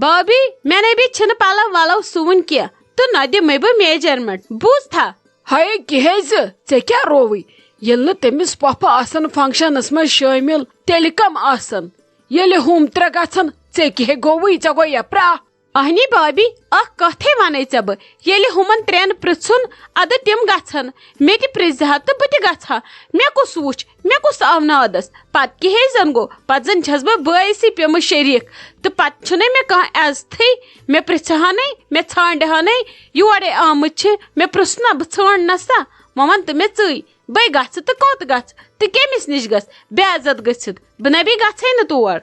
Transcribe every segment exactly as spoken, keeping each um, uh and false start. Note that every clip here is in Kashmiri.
بابی، مےٚ نَے بیٚیہِ چھِنہٕ پَلو وَلو سُوٕنۍ کینٛہہ تہٕ نہ دِمَے بہٕ میجرمنٹ۔ بوٗزتھا؟ ہَے کیٛازِ؟ ژےٚ کیٛاہ رووُے؟ ییٚلہِ نہٕ تٔمِس پۄپھٕ آسَن فنکشنس منٛز شٲمِل، تیٚلہِ کم آسَن؟ ییٚلہِ ہُم ترٛےٚ گژھن، ژےٚ کیٛاہ گوٚوُے؟ ژےٚ گوٚو یا پرٛاہ؟ اہنی بابی، اکھ کتھے ونے ژےٚ بہٕ، ییٚلہِ ہُمن ترٛٮ۪ن پرژھُن، ادٕ تِم گژھن، مےٚ تہِ پرژھِ ہا تہٕ بہٕ تہِ گژھٕ ہا۔ مےٚ کُس وُچھ، مےٚ کُس آو نادس؟ پتہٕ کیٛاہ زن گوٚو؟ پتہٕ زن چھس بہٕ بٲیسٕے پیمٕژ شریک، تہٕ پتہٕ چھُنے مےٚ کانٛہہ عزتھٕے۔ مےٚ پرژھِ ہا نے، مےٚ ژھانٛڈِ ہا نے، یورے آمٕژ چھِ، مےٚ پرژھ نا، بہٕ ژھانٛڈ نہ سا۔ وۄنۍ ون تہٕ مےٚ ژٕے، بے گژھٕ تہٕ کوٚت گژھٕ تہٕ کٔمِس نِش گژھٕ؟ بے عزت گٔژھِتھ بہٕ نہ بیٚیہِ گژھے نہٕ تور۔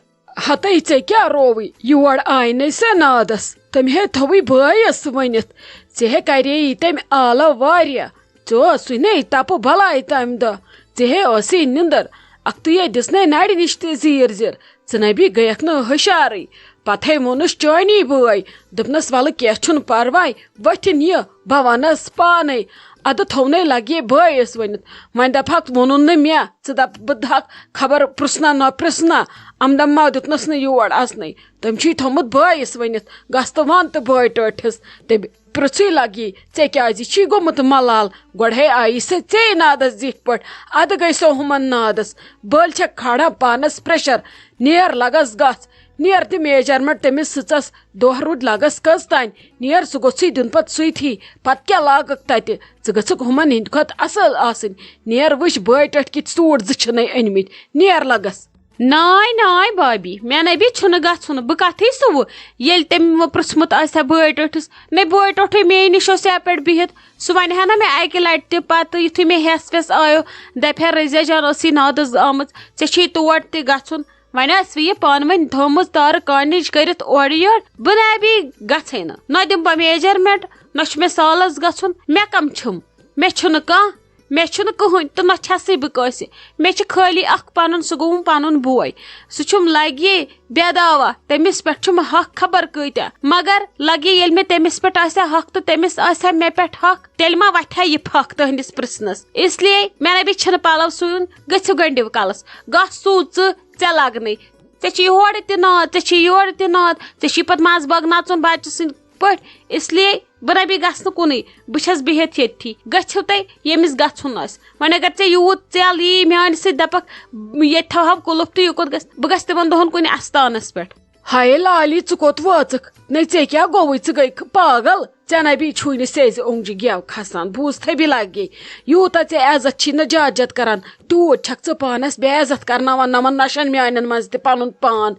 ہتے ژےٚ کیٛاہ رووٕے؟ یور آے نے سۄ نادس، تٔمۍ ہے تھوٚوٕے بٲیس ؤنِتھ۔ ژےٚ ہے کرییی تٔمۍ آلو واریاہ۔ ژےٚ اوسُے نے تپہٕ بلاے تمہِ دۄہ۔ ژےٚ ہے ٲسٕے نِندٕر۔ اکھتُے ہے دِژ نے نرِ نِش تہِ زیٖر زیٖر۔ ژٕ نبی گٔیکھ نہٕ ہُشارٕے۔ پتہٕ ہے ووٚنُس چٲنی بٲے، دوٚپنس ولہٕ کینٛہہ چھُنہٕ پرواے، وۄتھِن یہِ، بہٕ ونس پانے۔ ادٕ تھوٚونَے لگہِ بٲیِس ؤنِتھ۔ وۄنۍ دپہکھ ووٚنُن نہٕ مےٚ، ژٕ دپ، بہٕ دپہکھ خبر پرٛژھنا نہ پرٛژھنا، امدم ما دیُتنس نہٕ یور اژنٕے۔ تٔمۍ چھُے تھوٚمُت بٲیِس ؤنِتھ، گژھ تہٕ ون تہٕ بٲے ٹٲٹھِس۔ تٔمۍ پرٛژھٕے لگی، ژےٚ کیازِ چھی گوٚمُت ملال؟ گۄڈے آیی سۄ ژے نادس زِٹھۍ پٲٹھۍ، ادٕ گٔے سۄ ہُمن نادس۔ بٔلۍ چھکھ کھالان پانس پریشر۔ نیر لگس گژھ، نیر تہِ میجرمنٹ تٔمِس سٕژس۔ دۄہ روٗدۍ لگس کٔژ تانۍ؟ نیر، ژٕ گوٚژھُے دیُن پتہٕ سُے تھی۔ پتہٕ کیٛاہ لاگکھ تتہِ؟ ژٕ گٔژھکھ ہُمن ہٕنٛدِ کھۄتہٕ اصل آسٕنۍ۔ نیر وٕچھ، بٲے ٹٲٹھۍ کِتھۍ سوٗٹ زٕ چھِنَے أنۍ مٕتۍ۔ نیر لگس۔ ناے ناے بابی، مےٚ نَے بیٚیہِ چھُنہٕ گژھُن۔ بہٕ کتھٕے سُوٕ؟ ییٚلہِ تٔمۍ وۄنۍ پرٛژھمُت آسہِ ہا بٲے ٹٲٹھِس، نے بٲے ٹوٹھٕے مے نِش اوس یپٲرۍ بِہِتھ، سُہ ونہِ ہا نہ مےٚ اکہِ لٹہِ تہِ۔ پتہٕ یُتھُے مےٚ ہٮ۪س وٮ۪س آیو، دپہِ ہا رضیہ جان ٲسٕے نادس آمٕژ، ژےٚ چھُے تور تہِ گژھُن۔ وۄنۍ آسہِ یہِ پانہٕ ؤنۍ تھٲومٕژ تارٕ کانِج کٔرِتھ اورٕ یورٕ۔ بہٕ نہ بیٚیہِ گژھے نہٕ، نہ دِمہٕ بہٕ میجرمنٹ، نہ چھُ مےٚ سالس گژھُن۔ مےٚ کم چھِم؟ مےٚ چھُنہٕ کانٛہہ، مےٚ چھُنہٕ کٕہٕنۍ تہٕ نہ چھسٕے بہٕ کٲنٛسہِ۔ مےٚ چھِ خٲلی اکھ پنُن، سُہ گوٚوُم پنُن بوے۔ سُہ چھُم لگہِ بے دعوا، تٔمِس پٮ۪ٹھ چھُم حق خبر کۭتیاہ۔ مگر لگہِ ییٚلہِ مےٚ تٔمِس پٮ۪ٹھ آسہِ ہا حق تہٕ تٔمِس آسہِ ہا مےٚ پٮ۪ٹھ حق، تیٚلہِ ما وتھِ ہا یہِ پھکھ تُہنٛدِس پرژھنس؟ اس لیے مےٚ نہ بیٚیہِ چھِنہٕ پلو سُوُن، گٔژھِو گنڈِو کلس، گژھ سُو ژٕ، ژےٚ لگنے۔ ژےٚ چھِ یورٕ تہِ ناد، ژےٚ چھِ یورٕ تہِ ناد، ژےٚ چھی پتہٕ منٛزٕ باگ نژُن بچہٕ سٕنٛدۍ پٲٹھۍ۔ اس لیے بہٕ نہ بیٚیہِ گژھٕ نہٕ کُنُے، بہٕ چھس بِہِتھ ییٚتھی۔ گٔژھِو تُہۍ ییٚمِس گژھُن آسہِ۔ وۄنۍ اگر ژےٚ یوٗت ژٮ۪ل یی میانہِ سۭتۍ، دپکھ ییٚتہِ تھاوہو کُلُف تہٕ یہِ کوٚت گژھِ، بہٕ گژھٕ تِمن دۄہن کُنہِ استانس پٮ۪ٹھ۔ ہاے لالی، ژٕ کوٚت وٲژٕکھ؟ نے، ژےٚ کیٛاہ گوٚوُے؟ ژٕ گٔیکھ پاگل؟ ژےٚ نہ بیٚیہِ چھُے نہٕ سیزِ اونٛگجہِ گٮ۪و کھسان، بوٗز تھبہِ لگے۔ یوٗتاہ ژےٚ عزت چھی نہٕ جد جد کران، تیوٗت چھکھ ژٕ پانس بے عزت کرناوان نمن نشن میانٮ۪ن منٛز تہِ پنُن پان۔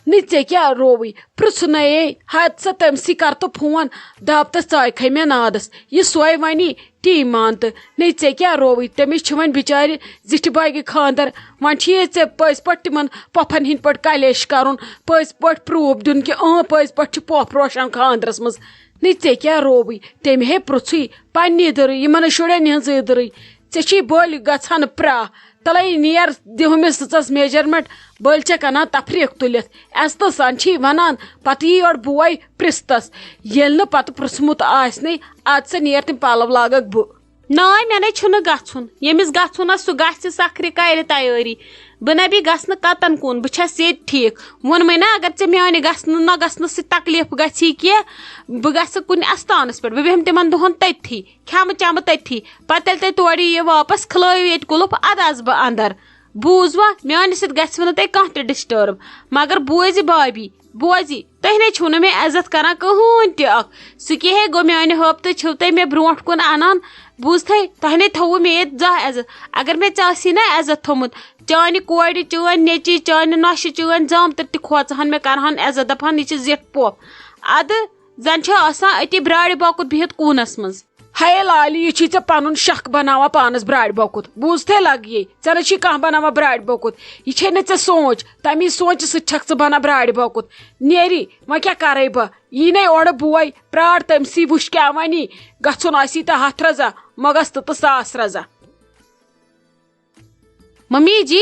نہ، ژےٚ کیٛاہ رووٕے؟ پرٛژھُن ہے، ہتہٕ سا تٔمسٕے کر تہٕ فون، دپ تس ژایہِ کھے مےٚ نادس، یہِ سۄے ونی تی مان تہٕ۔ نہ، ژےٚ کیٛاہ رووٕے؟ تٔمِس چھِ وۄنۍ بچارِ زِٹھِ باگہِ خاندر، وۄنۍ چھُ یہِ ژےٚ پٔزۍ پٲٹھۍ تِمن پۄپھن ہٕنٛدۍ پٲٹھۍ کلیش کرُن، پٔزۍ پٲٹھۍ پروٗف دیُن کہِ اۭں، پٔزۍ پٲٹھۍ چھُ پۄپھ روشن خاندرس منٛز۔ نہ، ژےٚ کیٛاہ رووٕے؟ تٔمۍ ہے پرٛژھُے پننہِ دٕرٕے، یِمن شُرٮ۪ن ہٕنٛزٕے دٕرٕے۔ ژےٚ چھی بٔلۍ گژھان پرٛاہ۔ تلے نیر، دِ ہُمِس سٕژس میجرمنٹ، بٔلۍ چھکھ انان تفریٖق تُلِتھ۔ عزتہٕ سان چھی ونان، پتہٕ یی یورٕ بوے پرٛژھتس۔ ییٚلہِ نہٕ پتہٕ پرٛژھمُت آسہِ نے، ادٕ سا نیر، تِم پلو لاگکھ بہٕ۔ ناے، مےٚ نے چھُنہٕ گژھُن۔ ییٚمِس گژھُن آسہِ، سُہ گژھِ، سخرِ کرِ تیٲری۔ بہٕ نہ بیٚیہِ گژھٕ نہٕ کتن کُن، بہٕ چھس ییٚتہِ ٹھیٖک۔ ووٚنمَے نا، اگر ژےٚ میانہِ گژھنہٕ نہ گژھنہٕ سۭتۍ تکلیف گژھی کینٛہہ، بہٕ گژھٕ کُنہِ استانس پٮ۪ٹھ، بہٕ بیٚہمہٕ تِمن دۄہن تٔتھی۔ کھٮ۪مہٕ چٮ۪مہٕ تٔتھی۔ پتہٕ ییٚلہِ تُہۍ تورٕ یِیِو واپس، کھلٲیِو ییٚتہِ کُلُف، اَدٕ اَژٕ بہٕ اندر۔ بوٗزوا؟ میانہِ سۭتۍ گژھِ نہٕ تۄہہِ کانٛہہ تہِ ڈسٹرب۔ مگر بوزِ بابی، بوزِ، تُہۍ نے چھِو نہٕ مےٚ عزت کران کٕہٕنۍ تہِ اکھ۔ سُہ کیٛاہ ہے گوٚو میانہِ ہٲپتہٕ چھِو تُہۍ مےٚ برونٛٹھ کُن انان؟ بوٗزتھے، تۄہہِ نے تھوٚوُ مےٚ ییٚتہِ زانٛہہ عزت۔ اگر مےٚ ژےٚ آسی نا عزت تھوٚمُت، چانہِ کورِ، چٲنۍ نیٚچی، چانہِ نۄشہِ، چٲنۍ زامتٕر تہِ کھوژہن مےٚ، کرہن عزت، دپہن، یہِ چھِ زِٹھ پۄپھ۔ ادٕ زن چھِ آسان أتی برارِ باکُت بِہِتھ کوٗنس منٛز۔ ہے لالی، یہِ چھُے ژےٚ پنُن شکھ بناوان پانس برارِ باکُت۔ بوٗزتھے لگیے، ژےٚ نہ چھی کانٛہہ بناوان برارِ باکُت۔ یہِ چھے نہٕ ژےٚ سونٛچ، تمی سونٛچہِ سۭتۍ چھکھ ژٕ بنان برارِ باکُت۔ نیری، وۄنۍ کیٛاہ کرے بہٕ؟ یی نے اورٕ بوے، پرٛار تٔمسٕے، وٕچھ کیٛاہ ونی۔ گژھُن آسی تہٕ ہتھ رزا، مہ گژھ تہٕ تہٕ ساس رزا۔ ممی جی،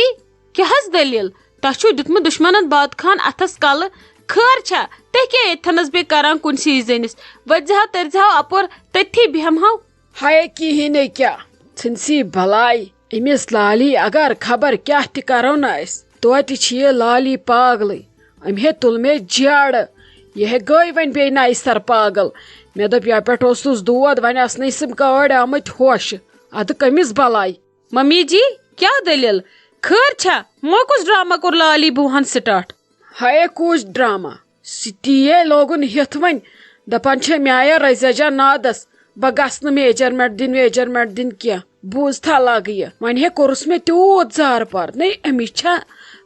کیٛاہ حظ دٔلیٖل؟ تۄہہِ چھُو دیُتمُت دُشمنن باد خان اتھس کلہٕ۔ خٲر چھا؟ تُہۍ کیٛاہ ییٚتھنس بیٚیہِ کران کُنسٕے زٔنِس؟ ؤتھۍ زِ ہاو، تٔرۍ زِ ہاو اپور، تٔتھی بیٚہمہٕ ہاو۔ ہاے کِہیٖنۍ نَے کیٛاہ، ژھٕنسٕے بلاے۔ أمِس لالی اگر خبر کیٛاہ تہِ کرو نہٕ أسۍ، توتہِ چھِ یہِ لالی پاگلٕے۔ أمۍ ہے تُل مےٚ جیڑٕ۔ یہِ ہے گٔے وۄنۍ بیٚیہِ نَیہِ سَر پاگل۔ مےٚ دوٚپ، یَپٲٹھۍ اوسُس دود، وۄنۍ آسنَے سِم کٲڑۍ آمٕتۍ ہوشہِ۔ اَدٕ کٔمِس بَلاے؟ ممی جی، کیٛاہ دٔلیٖل؟ خٲر چھا؟ مو کُس ڈرامہ کوٚر لالی بوٗہن سٹارٹ؟ ہاے کُس ڈرامہ؟ سُہ تی ہے لوگُن ہیٚتھ وۄنۍ۔ دَپان چھے مےٚ آیا رضیہ جان نادس، بہٕ گژھٕ نہٕ میجرمنٹ دِنۍ ویجرمنٹ دِنۍ کینٛہہ۔ بوٗزتھا لگہٕ یہِ؟ وۄنۍ ہے کوٚرُس مےٚ تیوٗت زارٕ پار۔ نے أمِس چھا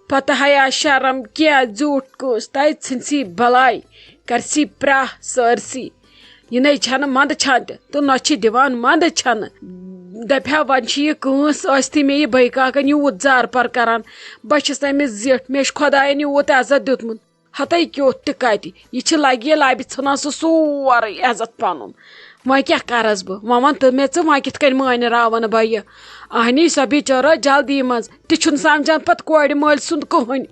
پتہ ہیا شرم کینٛہہ؟ زیوٗٹھ کٲنٛسہِ تہِ ژھٕنسی بلاے، کرسی پرٛاہ سٲرسی۔ یہِ نے چھنہٕ منٛدٕ چھان تہِ تہٕ نہ چھِ دِوان منٛدٕ چھنہٕ۔ دپہِ ہا وۄنۍ چھِ یہِ کٲنٛسہِ ٲسۍتھٕے مےٚ یہِ بٔے کاکن یوٗت زارٕ پار کران۔ بہٕ چھس أمِس زِٹھ، مےٚ چھُ خۄداین یوٗت عزت دیُتمُت۔ ہتے کیُتھ تہِ کتہِ، یہِ چھِ لگہِ لبہِ ژھٕنان سُہ سورُے عزت پنُن۔ وۄنۍ کیٛاہ کرس بہٕ؟ وۄنۍ ون تہٕ مےٚ ژٕ، وۄنۍ کِتھ کٔنۍ مٲنراون بہٕ یہِ؟ اہنی، سۄ بِچٲر ٲس جلدی منٛز، تہِ چھُنہٕ سمجھان پتہٕ کورِ مٲلۍ سُنٛد کٕہٕنۍ۔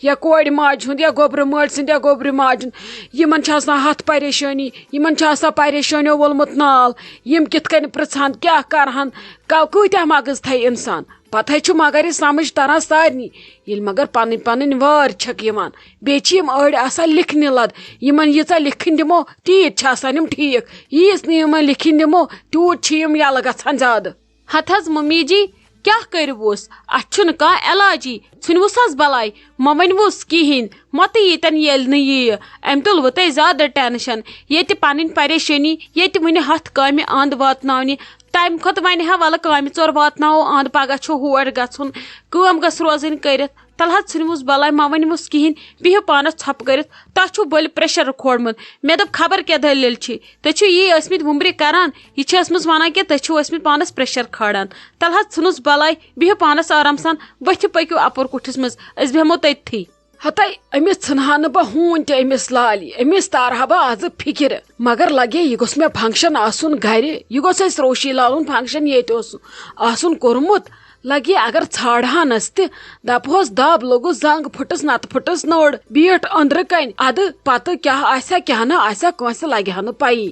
یا کورِ ماجہِ ہُنٛد، یا گوٚبرٕ مٲلۍ سُنٛد، یا گوٚبرِ ماجہِ ہُنٛد۔ یِمن چھِ آسان ہتھ پریشٲنی، یِمن چھُ آسان پریشٲنیو وولمُت نال۔ یِم کِتھ کٔنۍ پرژھان، کیٛاہ کرہن، کا-، کۭتیٛاہ مغٕز تھایہِ انسان؟ پتہٕ ہے چھُ مگر یہِ سمجھ تران سارنٕے، ییٚلہِ مگر پنٕنۍ پنٕنۍ وٲرۍ چھکھ یِوان۔ بیٚیہِ چھِ یِم أڑۍ آسان لِکھنہِ لد، یِمن ییٖژاہ لِکھٕنۍ دِمو، تیٖتۍ چھِ آسان یِم ٹھیٖک۔ ییٖژ نہٕ یِمن لِکھٕنۍ دِمو، تیوٗت چھِ یِم یَلہٕ گژھان زیادٕ۔ ہتہٕ حظ ممی جی، کیٛاہ کٔرِوُس؟ اتھ چھُنہٕ کانٛہہ علاجی۔ ژھٕنوُس حظ بلاے، مہ ؤنِوُس کِہیٖنۍ، مۄتٕے ییٖتٮ۪ن ییٚلہِ نہٕ یِیہِ۔ أمۍ تُل وُتے زیادٕ ٹینشن۔ ییٚتہِ پنٕنۍ پریشٲنی، ییٚتہِ وُنہِ ہتھ کامہِ اند واتناونہِ، تمہِ کھۄتہٕ ونہِ ہا، ولہٕ کامہِ ژور واتناوو اند، پگاہ چھُ ہور گژھُن، کٲم گٔژھ روزٕنۍ کٔرِتھ۔ تلہٕ حظ ژھٕنوُس بلاے، مہ ؤنِوُس کِہیٖنۍ، بِہِو پانس ژھۄپہٕ کٔرِتھ، تۄہہِ چھُو بٔلۍ پریشر کھولمُت۔ مےٚ دوٚپ، خبر کیٛاہ دٔلیٖل چھِ، تُہۍ چھِو یی ٲسمٕتۍ وُمبرِ کران، یہِ چھِ ٲسمٕژ ونان کہِ تُہۍ چھِو ٲسمٕتۍ پانس پریشر کھالان۔ تلہٕ حظ ژھٕنُس بلاے، بِہِو پانس آرام سان، ؤتھِو پٔکِو اپُر کُٹھِس منٛز، أسۍ بیٚہمو تٔتتھٕے۔ ہتے أمِس ژھٕنہٕ ہا نہٕ بہٕ ہوٗنۍ تہِ أمِس لالہِ، أمِس تارٕ ہا بہٕ آزٕ فِکرِ۔ مگر لگے یہِ گوٚژھ مےٚ فنکشن آسُن گرِ، یہِ گوٚژھ اَسہِ روشی لالُن فنکشن ییٚتہِ اوس آسُن کوٚرمُت۔ لگے اگر ژھانڈہانس تہِ، دپہوس دب لوٚگُس، زنگ پھٕٹٕس، نتہٕ پھٕٹٕس نٔر، بیٖٹھ أنٛدرٕ کنۍ۔ ادٕ پتہٕ کیٛاہ آسہِ ہا، کیٛاہ نہ آسہِ ہا، کٲنٛسہِ لگہِ ہا نہٕ پیی۔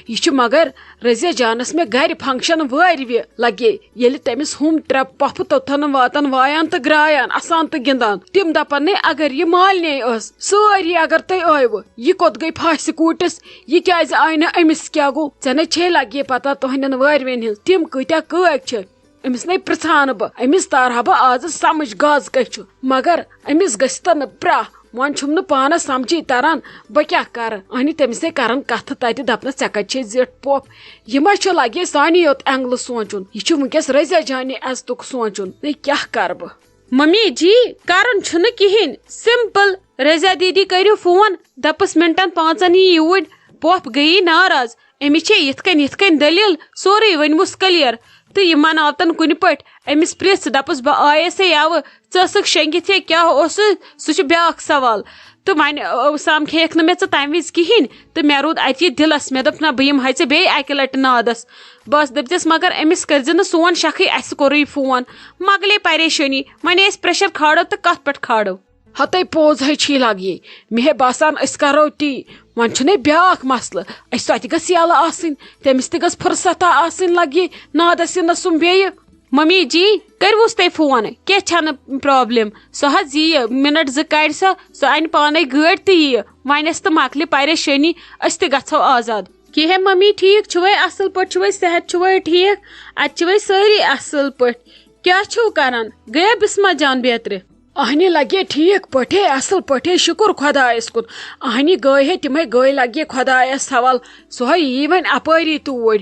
یہِ چھُ مگر رضیہ جانس مےٚ گرِ فنکشن وٲرۍ وِ لگے، ییٚلہِ تٔمِس ہُم ترٛےٚ پۄپھٕ توٚتتھن واتان وایان تہٕ گرایان، اسان تہٕ گِنٛدان۔ تِم دپان، نے اگر یہِ مالنے ٲس، سٲری اگر تُہۍ ٲیوٕ، یہِ کوٚت گٔے پھاسہِ کوٗٹِس؟ یہِ کیٛازِ آیہِ نہٕ؟ أمِس کیٛاہ گوٚو؟ ژےٚ نے چھے لگے پتہ تُہنٛدٮ۪ن وٲرۍوٮ۪ن ہٕنٛز، تِم کۭتیٛاہ کٲکۍ چھِ۔ أمِس نے پرژھان بہٕ، أمِس تارہا بہٕ آزٕ سمجھ گاز کٔہۍ چھُ، مگر أمِس گژھِ تہ نہٕ پرٛاہ۔ وۄنۍ چھُم نہٕ پانس سمجھی تران، بہٕ کیٛاہ کرٕ؟ اہنہِ تٔمِس نے کران کتھٕ تتہِ، دپنس، ژےٚ کتہِ چھے زِٹھ پۄپھ؟ یِمے چھِ لگے سانی یوت اینگلہٕ سونچُن، یہِ چھُ وٕنکیس رضیہ جانہِ عزتُک سونچُن۔ نے کیٛاہ کرٕ بہٕ؟ ممی جی، کرُن چھُنہٕ کِہیٖنۍ، سمپل۔ رضیہ دیدی کٔرِو فون، دپس منٹن پانٛژن یی یوٗرۍ، پۄپھ گٔیی ناراض۔ أمِس چھے یِتھ کٔنۍ یِتھ کٔنۍ دٔلیٖل، سورُے ؤنۍمُس کلیر۔ تہٕ یہِ مناوتن کُنہِ پٲٹھۍ۔ أمِس پرژھ، دپس، بہٕ آیسے یوٕ، ژٕ ٲسٕکھ شۄنٛگِتھ یا کیٛاہ اوسُے، سُہ چھُ بیٛاکھ سوال۔ تہٕ وۄنۍ، آ، سمکھیکھ نہٕ مےٚ ژٕ تمہِ وِزِ کِہیٖنۍ۔ تہٕ مےٚ روٗد اتی دِلس، مےٚ دوٚپ، نہ، بہٕ یِمہٕ ہے ژےٚ بیٚیہِ اکہِ لٹہِ نادس۔ بس دٔپۍزٮ۪س، مگر أمِس کٔرۍزِ نہٕ سون شکھٕے، اسہِ کوٚرُے فون۔ مۄکلے پریشٲنی، وۄنۍ أسۍ پریشر کھالو تہٕ کتھ پٮ۪ٹھ کھالو؟ ہتے پوٚز ہے چھی لگے۔ مےٚ ہے باسان أسۍ کرو تی۔ وۄنۍ چھُنے بیٛاکھ مسلہٕ۔ أسۍ سۄ تہِ گٔژھ یلہٕ آسٕنۍ۔ تٔمِس تہِ گٔژھ فرصتہ آسٕنۍ لگے نادس یِنس سُم بیٚیہِ۔ ممی جی، کٔرۍوُس تۄہہِ فون؟ کینٛہہ چھنہٕ پرابلم۔ سۄ حظ ییہِ، منٹ زٕ کڑِ سۄ، سۄ انہِ پانے گٲڑۍ تہٕ ییہِ۔ وۄنۍ ٲس تہٕ مۄکلہِ پریشٲنی، أسۍ تہِ گژھو آزاد۔ کینٛہہ ہے ممی، ٹھیٖک چھُوے، اصل پٲٹھۍ چھُوے، صحت چھُوے ٹھیٖک؟ اتہِ چھِوے سٲری اصل پٲٹھۍ؟ کیٛاہ چھِو کران؟ گٔیا بسمہ جان بیترِ؟ اہنہِ لگے ٹھیٖک پٲٹھۍ، اصل پٲٹھۍ، شُکُر خۄدایس کُن۔ اہنہِ گٔے ہے تِمے گٔے لگے خۄدایس حوال، سۄ ہے یی وۄنۍ اپٲری توٗرۍ۔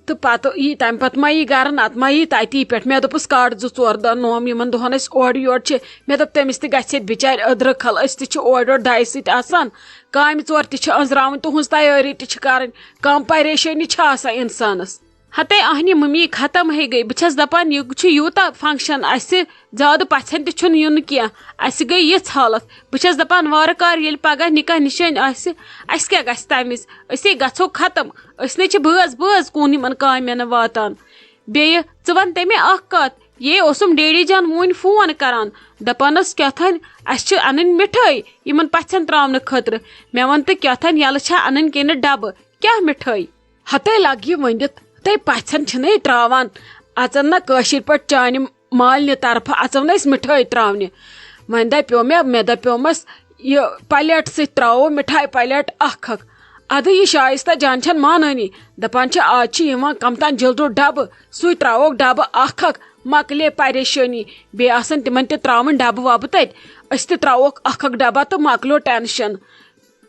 تہٕ پتہٕ یی، تمہِ پتہٕ ما یی گرٕ، نتہٕ ما یی تتی پٮ۪ٹھ۔ مےٚ دوٚپُس، کڑ زٕ ژور دۄہ نوم، یِمن دۄہن أسۍ اورٕ یورٕ چھِ۔ مےٚ دوٚپ، تٔمِس تہِ گژھِ ییٚتہِ بچارِ أدرٕ کھل، أسۍ تہِ چھِ اورٕ یورٕ دَیہِ سۭتۍ آسان، کامہِ ژور تہِ چھِ أنٛزراوٕنۍ، تُہنٛز تیٲری تہِ چھِ کرٕنۍ، کم پریشٲنی چھِ آسان انسانس۔ ہتے اہنہِ ممی ختم ہے گٔے۔ بہٕ چھَس دَپان، یہِ چھُ یوٗتاہ function اَسہِ، زیادٕ پَژھٮ۪ن تہِ چھُنہٕ یُن کینٛہہ۔ اَسہِ گٔے یِژھ حالت۔ بہٕ چھَس دَپان، وارٕ کارٕ ییٚلہِ پگاہ نِکاح نِشٲنۍ آسہِ، اَسہِ کیٛاہ گژھِ تَمہِ وِزِ؟ أسے گژھو ختم۔ أسۍ نے چھِ بٲژ بٲژ کُن یِمَن کامٮ۪ن واتان۔ بیٚیہِ ژٕ وَن تٔمۍ اَکھ کَتھ، یے اوسُم ڈیڈی جان وُنۍ فون کَران، دَپان ٲس کیٛاہ تھانۍ اَسہِ چھِ اَنٕنۍ مِٹھٲے یِمَن پَژھٮ۪ن ترٛاونہٕ خٲطرٕ۔ مےٚ وَن تہٕ کیٛاہ تھانۍ یَلہٕ چھا اَنٕنۍ کِنہٕ ڈَبہٕ؟ کیٛاہ مِٹھٲے؟ ہتے لگہِ ونِتھ، تۄہہِ پژھٮ۪ن چھِنَے تراوان۔ اژن نہ کٲشِر پٲٹھۍ چانہِ مالنہِ طرفہٕ اژو نہ أسۍ مِٹھٲے تراونہِ۔ وۄنۍ دپیو مےٚ، مےٚ دپیومس، یہِ پلیٹ سۭتۍ ترٛاوو مِٹھایہِ پلیٹ اکھ اکھ۔ ادٕ یہِ شایستہ جان چھَنہٕ مانٲنی، دپان چھِ آز چھِ یِوان کم تام جلدُک ڈبہٕ، سُے ترٛاووکھ ڈبہٕ اکھ اکھ، مۄکلے پریشٲنی۔ بیٚیہِ آسن تِمن تہِ ترٛاوٕنۍ ڈبہٕ وبہٕ تتہِ، أسۍ تہِ ترٛاووکھ اکھ اکھ ڈبہ تہٕ مۄکلیو ٹینشن۔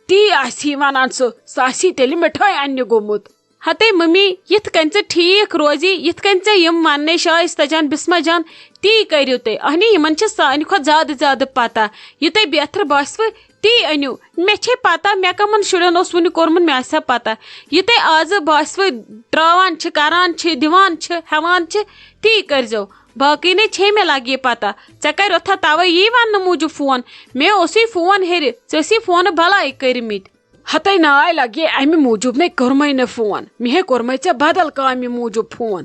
تی آسی ونان سُہ، سُہ آسی تیٚلہِ مِٹھٲے اننہِ گوٚمُت۔ ہتے ممی، یِتھ کٔنۍ ژٕ ٹھیٖک روزی، یِتھ کٔنۍ ژےٚ یِم وَننے شایستہ جان، بسمہ جان، تی کٔرِو تُہۍ۔ اہنی، یِمن چھِ سانہِ کھۄتہٕ زیادٕ زیادٕ پتہ۔ یہِ تۄہہِ بہتر باسوٕ، تی أنِو۔ مےٚ چھے پتہ، مےٚ کمن شُرٮ۪ن اوس وُنہِ کوٚرمُت، مےٚ آسہِ ہا پتہ۔ یہِ تۄہہِ آزٕ باسوٕ، ترٛاوان چھِ، کران چھِ، دِوان چھِ، ہٮ۪وان چھِ، تی کٔرۍزیو۔ باقٕے نے چھے مےٚ لگہِ یہِ پتہ۔ ژےٚ کَرِ اوٚتھا توے یی وننہٕ موٗجوٗب فون۔ مےٚ اوسُے فون ہیٚرِ، ژےٚ ٲسی فونہٕ بلاے کٔرمٕتۍ۔ ہتے ناے لگہِ امہِ موٗجوٗب نے کوٚرمے نہٕ فون، مےٚ ہے کوٚرمے ژےٚ بدل کامہِ موٗجوٗب فون۔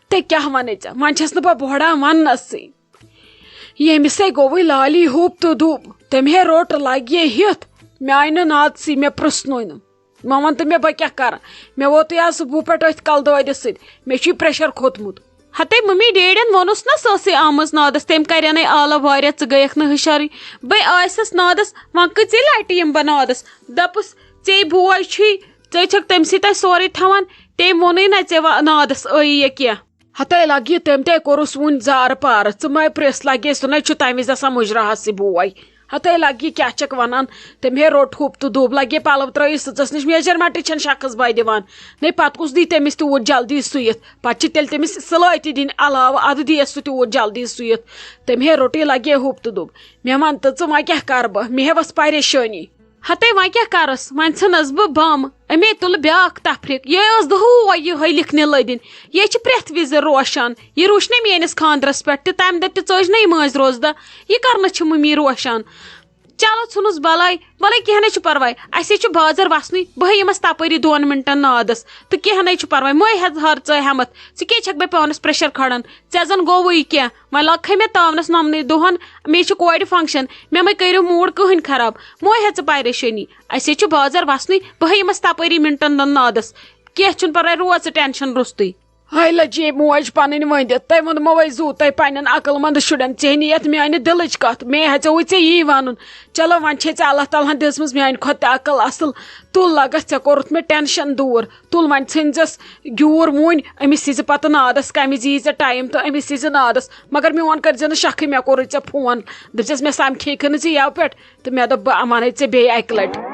تہٕ کیٛاہ ونے ژےٚ، وۄنۍ چھس نہٕ بہٕ بۄہڑان وننسٕے۔ ییٚمِسے گوٚوٕے لالی ہوٚپ تہٕ دوٚپ، تٔمۍ ہے روٚٹ لگہِ ہیٚتھ۔ مےٚ آیہِ نہٕ نادسٕے، مےٚ پرٛژھنُے نہٕ۔ وۄنۍ وَن تہٕ مےٚ، بہٕ کیٛاہ کَرٕ؟ مےٚ ووتُے آز صُبحُ پٮ۪ٹھ أتھۍ کَلہٕ دٲدِس سۭتۍ۔ مےٚ چھُے pressure کھوٚتمُت۔ ہتے ممی، ڈیڈین ووٚنُس نا، سۄ ٲسٕے آمٕژ نادس، تٔمۍ کرینے آلو واریاہ، ژٕ گٔیکھ نہٕ ہُشارٕے۔ بہٕ آیسس نادس، وۄنۍ کۭژِ لٹہِ یِمہٕ بہٕ نادس؟ دپُس، ژے بوے چھُے، ژے چھکھ تٔمۍ سٕے تتہِ سورُے تھاوان، تٔمۍ ووٚنُے نہ ژےٚ وا-، نادس ٲیی یا کینٛہہ۔ ہتے لگہِ تٔمۍ تے کوٚرُس وُنہِ زارٕ پارٕ، ژٕ مہ پرٛژھ، لگے سُہ نے چھُ تمہِ وِزِ آسان مُجراہسٕے بوے۔ ہتے لگہِ کیٛاہ چھکھ ونان؟ تٔمۍ ہے روٚٹ ہوٚپ تہٕ دوٚپ، لگے پلو ترٲیِتھ سٕژس نِش، measurementٕے چھنہٕ شخص بے دِوان۔ نے پتہٕ کُس دی تٔمِس تیوٗت جلدی سُیِتھ؟ پتہٕ چھِ تیٚلہِ تٔمِس سِلٲے تہِ دِنۍ علاوٕ، ادٕ دِیس سُہ تیوٗت جلدی سُیِتھ۔ تٔمۍ ہے روٚٹٕے لگے ہوٚپ تہٕ دوٚپ، مےٚ ون تہٕ ژٕ، وۄنۍ کیٛاہ کرٕ بہٕ؟ مےٚ ہے ؤژھ پریشٲنی۔ ہتے وۄنۍ کیٛاہ کرس، وۄنۍ ژھٕنس بہٕ بم۔ أمے تُل بیٛاکھ تفریٖق۔ یہِ ٲس دۄہے یِہوٚے لیکھنہِ لٔدِنۍ۔ یہِ چھِ پرٛٮ۪تھ وِزِ روشان۔ یہِ روٗچھ نے میٲنِس خانٛدرس پٮ۪ٹھ تہِ، تمہِ دۄہ تہِ ژٔج نے مٲنٛزِ روزدہ۔ یہِ کرنہٕ چھِ مُمی روشان۔ چلو ژھٕنُس بلاے، وَلَے کینٛہہ نے چھُ پرواے۔ اَسے چھُ بازر وسنُے، بہٕ ہے یِمس تپٲری دۄن منٹن نادس۔ تہٕ کینٛہہ نے چھُ پرواے، مہٕ ہیٚہ ہر ژٕ ہٮ۪متھ۔ ژٕ کیٛازِ چھکھ بے پانس pressure کھڑان؟ ژےٚ زن گوٚوُے کینٛہہ، وۄنۍ لاگکھے مےٚ تاونس نۄمنٕے دۄہن۔ مے چھُ کورِ function، مےٚ مہ کٔرِو mood کٕہٕنۍ خراب۔ مہٕ ہیٚہ ژٕ پریشٲنی، اَسے چھُ بازر وسنُے، بہٕ ہے یِمس تپٲری منٹن دۄن نادس۔ کینٛہہ چھُنہٕ پرواے، روز ژٕ tension روٚستُے۔ ہاے لجے موج پنٕنۍ ؤنٛدِتھ، تۄہہِ ووٚنموے زُو تۄہہِ پننٮ۪ن عقل مند شُرٮ۪ن، ژےٚ نِیَتھ میانہِ دِلٕچ کتھ، مے ہیژیوٕے ژےٚ یی ونُن۔ چلو وۄنۍ چھے ژےٚ اللہ تعالیٰ ہن دِژمٕژ میانہِ کھۄتہٕ تہِ عقل اصل۔ تُل لگس، ژےٚ کوٚرُتھ مےٚ tension دوٗر۔ تُل وۄنۍ ژھٕنۍ زس گیوٗر وُنۍ، أمِس ییٖزِ پتہٕ نادس، کمہِ وِزِ یی ژےٚ time تہٕ أمِس ییٖزِ نادس۔ مگر میون کٔرۍ زِ نہٕ شکھٕے، مےٚ کوٚرُے ژےٚ فون، دٔپزٮ۪س مےٚ سمکھے کھہٕ نہٕ ژٕ یَوٕ پٮ۪ٹھ، تہٕ مےٚ دوٚپ بہٕ ونے ژےٚ بیٚیہِ اکہِ لٹہِ۔